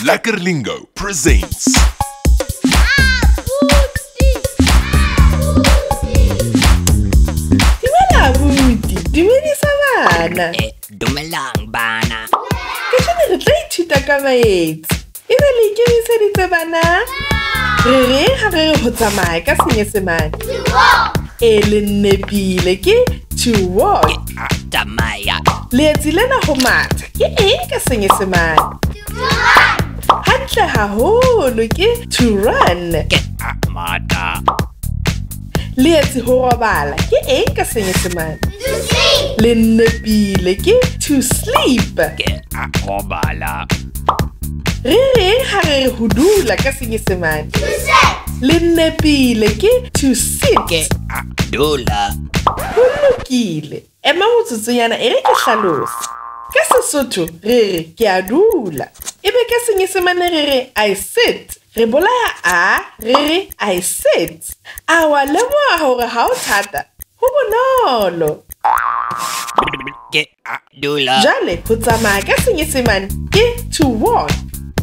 Lekker Lingo presents. Dumela abuti, dumedisa bana. Dumelang bana. Kajeno re tla ithuta ka maetsi. Ebe le ikemiseditse bana? Re reng ha re re ho tsamaya ka Senyesemane? To walk. E le nepile ke to walk. Ke a tsamaya. Leetsi lena ho matha ke eng ka Senyesemane? To run. Hantle haholo ke to run. Ke a matha. Leetsi ho robala ke eng ka Senyesemane? To sleep. Le nepile ke to sleep. Ke a robala. Re reng ha re re ho dula ka Senyesemane? To sit. Le nepile ke to sit. Ke a dula. Ho lokile. Ema motsotsonyana e re ke hlalose. Ka Sesotho re re ke a dula. Ebe ka Senyesemane re re I sit. Re bolaya a, re re I sit. A wa lemoha hore ha o thata, ho bonolo. Ke a dula. Jwale ho tsamaya ka Senyesemane ke to walk.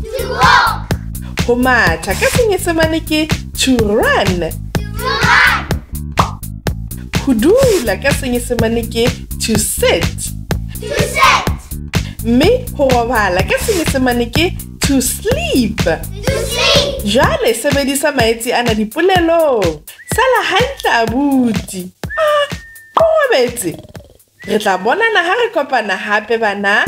To walk. Ho matha ka Senyesemane ke to run. To run. Ho dula ka Senyesemane ke to sit. To sit. Mme ho robala ka Senyesemane ke to sleep. To sleep. Jwale sebedisa maetsi ana dipolelong. Sala hantle abuti. Ah, o robetse. Re tla bonana ha re kopana hape bana.